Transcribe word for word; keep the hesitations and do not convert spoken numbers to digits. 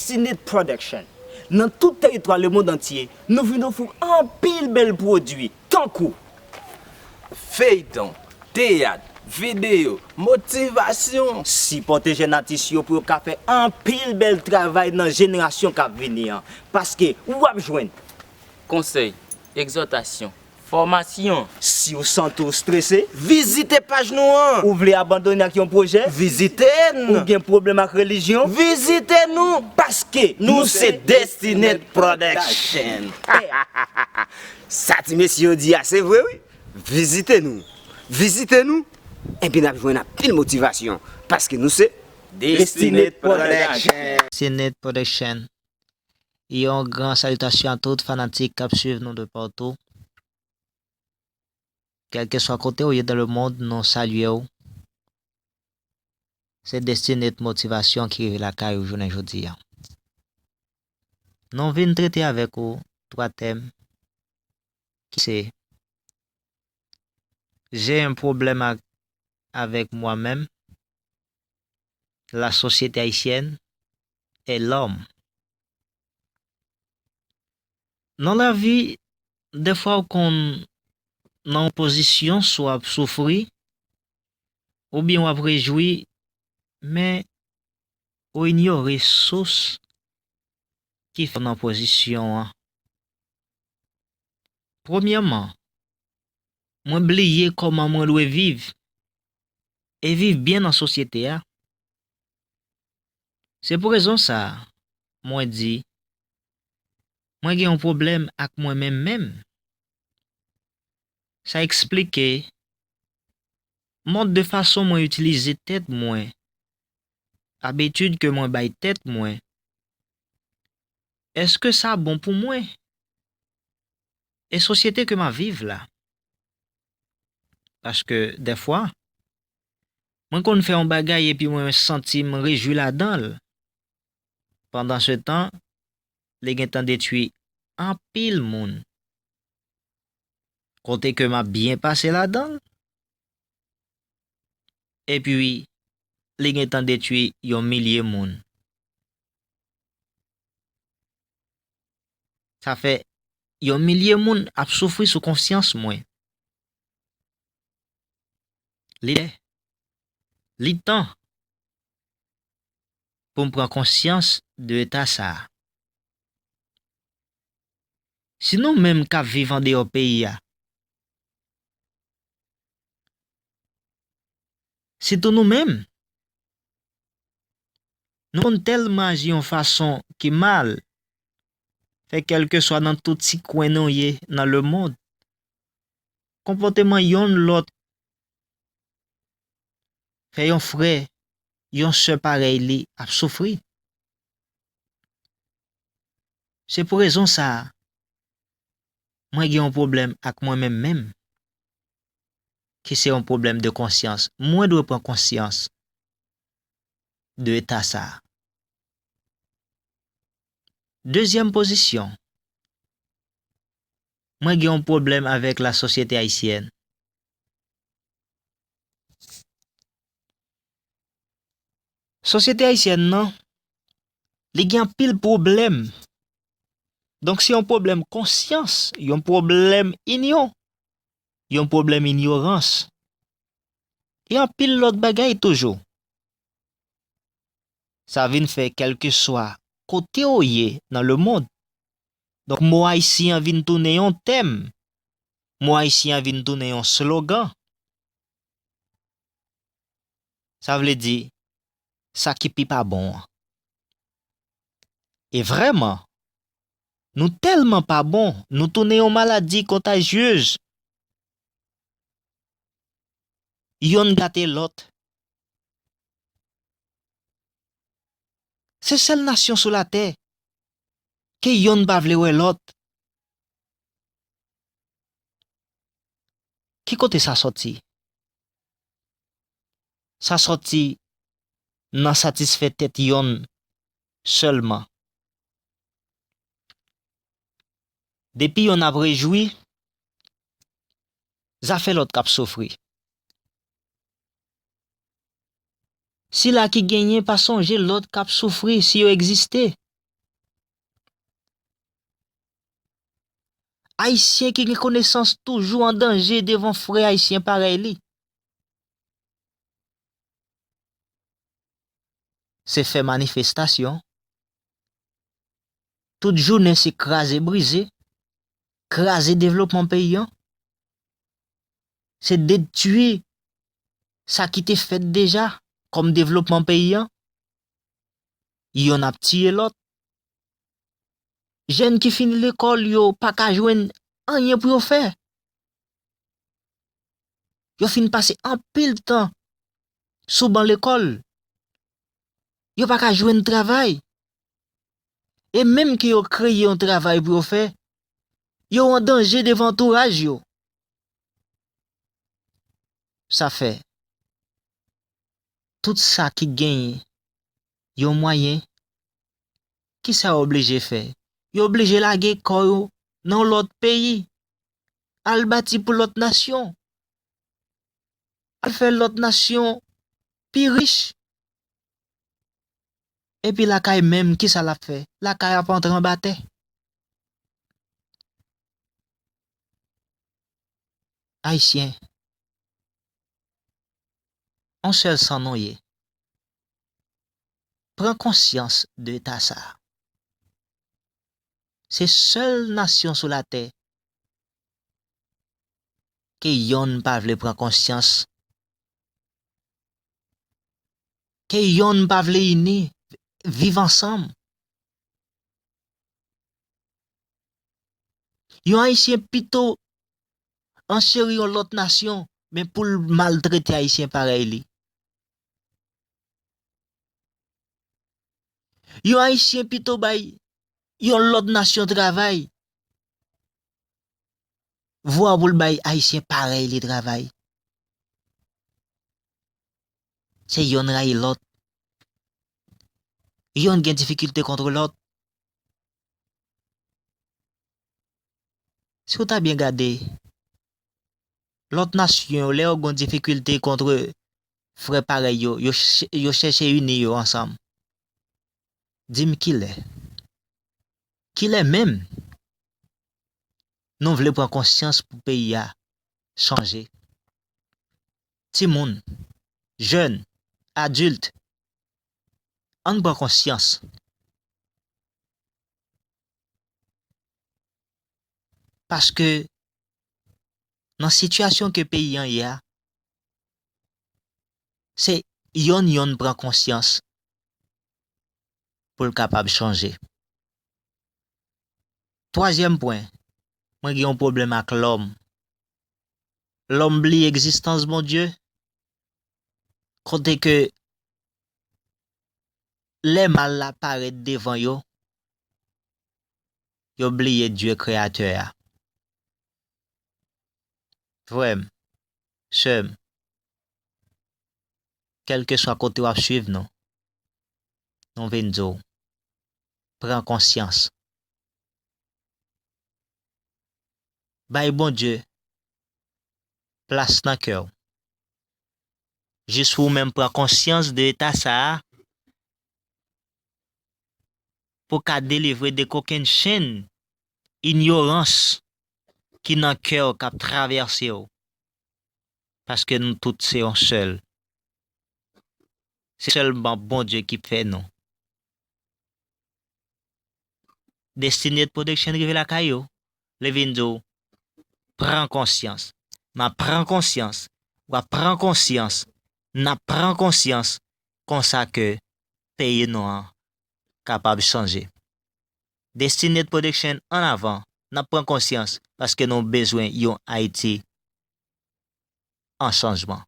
Destinate Production. Nan tout tèritwa lemonn antye, nou vin ofri w anpil bèl pwodui, tankou feyton, teyat, videyo, motivasyon. Sipòte jèn atis yo pou yo ka fè anpil bèl travay nan jenerasyon k ap vini an. Paske w ap jwenn konsèy, egzòtasyon, fòmasyon. Si w santi w strese, vizite paj nou an. Ou vle abandone ak yon pwojè? Vizite n. Ou gen pwoblèm ak relijyon? Vizite nou. Paske nou se Destinate Production. Sa ti mesye yo di a, se vre wi. Vizite nou. Vizite nou. Epi n ap jwenn anpil motivasyon. Paske nou se Destinate Production. Destinate Production. Yon gran salitasyon a tout fanatik k ap swiv nou de patou. Kèlkeswa kote w ye dans le monde, nou salye w. Se Destinate Motivation ki rive lakay ou jounen jodi a. Nou vin trete avèk ou twa tèm ki se, j'ai un problème ak, avec moi-même, la société haïtienne et l'homme. Nan lavi, dèfwa w konn nan yon pozisyon swa w ap soufri, oubyen w ap rejwi, men ou inyore sous ki fè w nan pozisyon an. Premyèman, mwen bliye kòman mwen dwe viv e viv byen nan sosyete a. Se pou rezon sa a, mwen di, mwen gen yon pwoblèm ak mwen menm menm. Sa eksplike mòd de fason mwen itilize tèt mwen, abitid ke mwen bay tèt mwen. Èske sa bon pou mwen? E sosyete ke m ap viv la? Paske dèfwa, mwen konn fè yon bagay epi mwen santi m rejwi ladan l. Pandansetan, li gentan detwi anpil moun. Kote ke m ap byen pase ladan l, epi li gentan detwi yon milye moun. Sa fè yon milye moun ap soufri sou konsyans mwen. Li lè, li tan pou m pran konsyans de eta sa a. Si nou menm k ap viv andeyò peyi a, sitou nou menm, nou konn tèlman aji yon fason ki mal, fè kèlkeswa nan tout ti kwen nou ye nan lemonn, konpòteman yonn lòt fè yon frè, yon sè parèy li ap soufri. Se pou rezon sa a, mwen gen yon pwoblèm ak mwen menm menm, ki se yon pwoblèm de konsyans. Mwen dwe pran konsyans de eta sa a. Dezyèm pozisyon, mwen gen yon pwoblèm avèk la sosyete ayisyèn. Sosyete ayisyèn nan, li gen anpil pwoblèm. Donk, se yon pwoblèm konsyans, yon pwoblèm inyon, yon pwoblèm inyorans. E anpil lòt bagay toujou. Sa vin fè, kèlkeswa kote w ye nan lemonn, donk, mo ayisyen an vin tounen yon tèm. Mo ayisyen an vin tounen yon slogan. Sa vle di, sa ki pi pa bon an. E vrèman, nou tèlman pa bon, nou tounen yon maladi kontajyez. Yonn gate lòt. Se sèl nasyon sou latè ke yonn pa vle wè lòt. Ki kote sa sòti? Sa sòti nan satisfè tèt yonn sèlman. Depi yonn ap rejwi, zafè lòt k ap soufri. Sila ki genyen pa sonje lòt k ap soufri si yo egziste. Ayisyen ki gen konesans toujou an danje devan frè ayisyen parèy li. Se fè manifestasyon. Tout jounen se kraze brize, kraze devlopman peyi an. Se detwi sa ki te fèt deja kòm devlopman peyi an. Yonn ap tiye lòt. Jèn ki fini lekòl yo pa ka jwenn anyen pou yo fè. Yo fin pase anpil tan sou ban lekòl. Yo pa ka jwenn travay. E menm ke yo kreye yon travay pou yo fè, yo an danje devan antouraj yo. Sa fè, tout sa ki genyen yon mwayen, kisa yo oblije fè? Yo oblije lage kò yo nan yon lòt peyi, al bati pou lòt nasyon, al fè lòt nasyon pi rich. Epi lakay menm, kisa l ap fè? Lakay ap antre anba tè. Ayisyen, yon sèl san nou ye. Pran konsyans de eta sa a. Se sèl nasyon sou latè ke yonn pa vle pran konsyans, ke yonn pa vle ini, viv ansanm. Yon Ayisyen pito ancheri yon lòt nasyon, men pou l maltrete Ayisyen parèy li. Yon Ayisyen pito bay yon lòt nasyon travay, vwa pou l bay Ayisyen parèy li travay. Se yonn rayi lòt. Yonn gen difikilte kont lòt. Si w ta byen gade, lòt nasyon yo, lè yo gen difikilte kont frè parèy yo, yo ch-, yo chèche ini yo ansanm. Di m kilè? Kilè menm nou vle pran konsyans pou peyi a chanje? Timoun, jèn, adilt, ann pran konsyans. Paske nan sitiyasyon ke peyi an ye a, se yonn yonn pran konsyans pou l kapab chanje. Twazyèm pwen, mwen gen yon pwoblèm ak lòm. Lòm bliye egzistans Bondye, kote ke lè mal la parèt devan yo, yo bliye Dye Kreyatè a. Frè m, sè m, kèlkeswa kote w ap swiv nou, nou vin di w, pran konsyans. Bay Bondye plas nan kè w. Jis ou menm pran konsyans de eta sa a pou w ka delivre de kokenn chenn inyorans ki nan kè w k ap travèse w. Paske nou tout se yon sèl. Se sèlman Bondye ki fè nou. Destined Production rive lakay ou, li vin di w, pran konsyans. M ap pran konsyans, w ap pran konsyans, n ap pran konsyans, konsa ke peyi nou an kapab chanje. Destined Production ann avan, n ap pran konsyans paske nou bezwen yon Ayiti an chanjman.